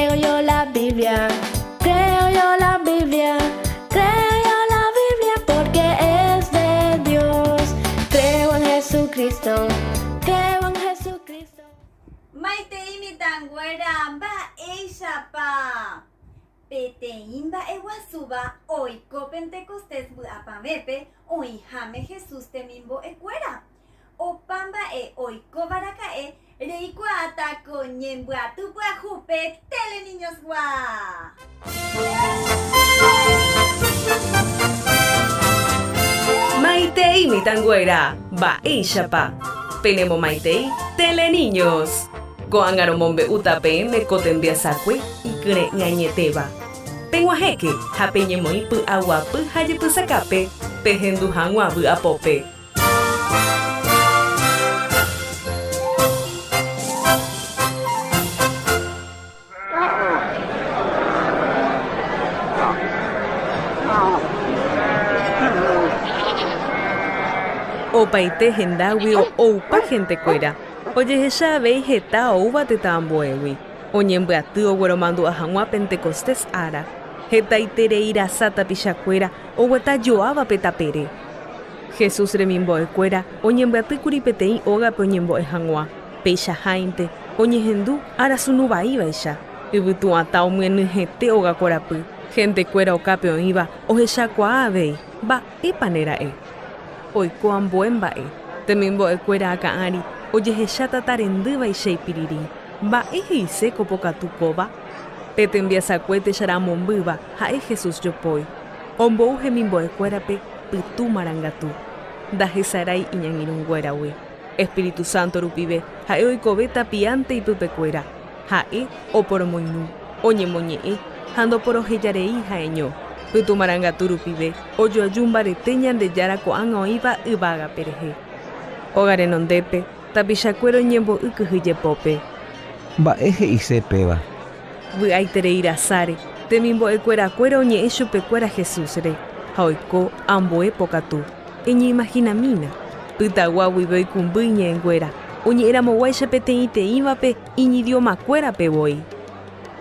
Creo yo la Biblia, creo yo la Biblia, creo yo la Biblia porque es de Dios. Creo en Jesucristo, creo en Jesucristo. Maitei mitãnguéra, mba'éichapa? Peteĩ mba'eguasúva oiko Pentecostés vy'apavẽpe oĩháme Jesús temimbo'ekuéra. Opa mba'e oikóva raka'e reikuaáta ko ñembyaty pyahúpe Teleniños-gua. Maitei mitãnguéra, mba'éichapa? Penemomaitei Teleniños. Ko'ág̃a romombe'úta peẽme ko tembiasakue ikyre'ỹ añetéva. Peg̃uahẽke ha peñemoĩ py'aguapy ha jepysakápe pehendu hag̃ua vy'apópe. Opaite hendáguio oupa hentekuéra, ojehecha avei heta oúva tetã ambuégui, oñembyaty ogueromandu'a hag̃ua Pentecostés ára, hetaiterei rasa tapichakuéra oguata joáva pe tapére. Jesús remimbo'ekuéra oñembyatýkuri peteĩ ógape oñembo'e hag̃ua, peichaháinte oñehendu arasunu vaívaicha, yvytu'atã omyenyhẽte óga korapy, hentekuéra okápe oĩva ohechakuaa avei mba'épa nera'e. Oiko ambue mba'e, temimbo'ekuéra akã ári ojehecha tata rendývaicha ipiriri, mba'e he'ise ko pokatu kóva? Pe tembiasakue techaramombýva ha'e Jesús jopói. Ombou hemimbo'ekuérape pytu marangatu. Ndahesarái iñangirũnguéragui. Espíritu Santo rupive ha'e oikove tapiánte ipypekuéra. Ha'e oporomoirũ, oñemoñe'ẽ ha ndoporohejarei ha'eño. Pytu marangatu rupive ojoaju mbarete Ñandejára ko'ág̃a oĩva yvágape rehe. Hóga renondépe, tapichakuéra oñembo'y kyhyjepópe. Mba'e he'ise péva? Vy'aiterei rasáre, temimbo'ekuerakuéra oñe'ẽ chupekuéra Jesús-re, ha oiko ambue pokatu. Eñeimahinamína, pytagua guive oikũmby iñe'ẽnguéra, oñe'ẽramoguáicha peteĩteĩvape iñidiomakuérape voi.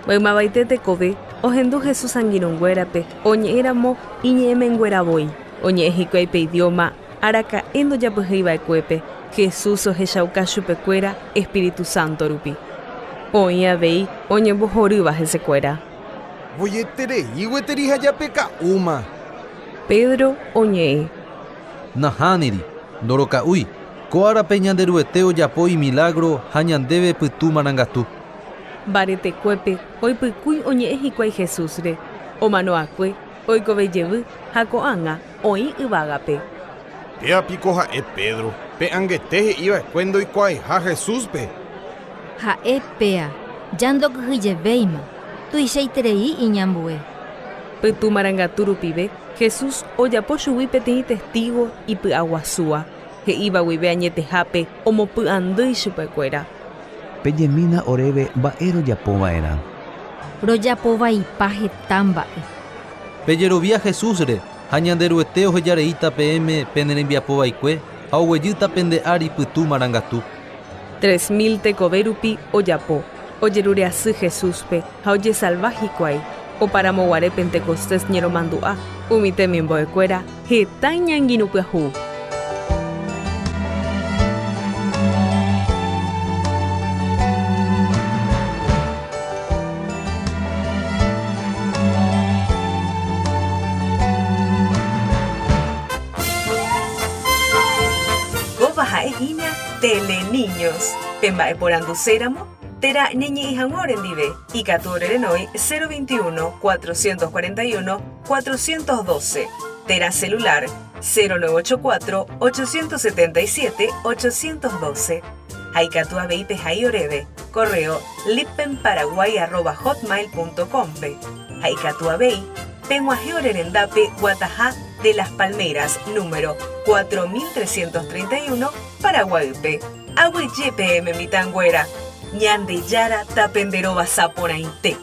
Maymavaite tekove ohendu Jesús angirũnguérape oñe'ẽramo iñe'ẽmenguéra voi, oñe'ẽ hikuái pe idióma araka'e ndojapyhyiva'ekuépe, Jesús ohechauka chupekuéra Espíritu Santo rupi. Oĩ avei oñembohorýva hesekuéra. Voieterei gueteri ha japeka'úma. Pedro oñe'ẽ. Nahániri, ndoroka'úi. Ko árape Ñanderuete ojapo imilágro ha ñandéve pytu marangatu. Mbaretekuépe oipykúi oñe'ẽ hikuái Jesús-re, omano'akue, oikove jevy ha ko'ág̃a oĩ yvágape. Péva piko ha'e Pedro, pe angete he'i va'ekue ndoikuaaiha Jesúspe? Ha'e péa, ja ndokyhyjevéima, tuichaiterei iñambue. Pytu marangatu rupive, Jesús ojapo chugui peteĩ testígo ipy'aguasúa, he'íva guive añetehápe omopy'andýi chupekuéra. Pejemína oréve mba'e rojapo va'erã. Rojapo vaipa heta mba'e. Pejerovia Jesús-re ha Ñanderuete ohejareíta peẽme pene rembiapo vaikue ha oguejýta pende ári pytu marangatu. 3000 tekove rupi ojapo, ojerure asy Jesús-pe ha ojesalva hikuái. Oparamoguare Pentecostés ñeromandu'a, umi temimbo'ekuéra heta iñangirũ pyahu. Kóva ha'e hína Teleniños. Pemba'eporanduséramo térã ñañe'ẽ hag̃ua orendive, ikatu orerenói 021 441 412 térã celular 0984 877 812 ha ikatu avei pehai oréve correo lippenparaguay@hotmail.com-pe ha ikatu avei peg̃uahẽ ore rendápe Guataha de las Palmeras número 4331 Paraguaýpe. Aguyje peẽme mitãnguéra, Ñandejára tapenderovasa porãite.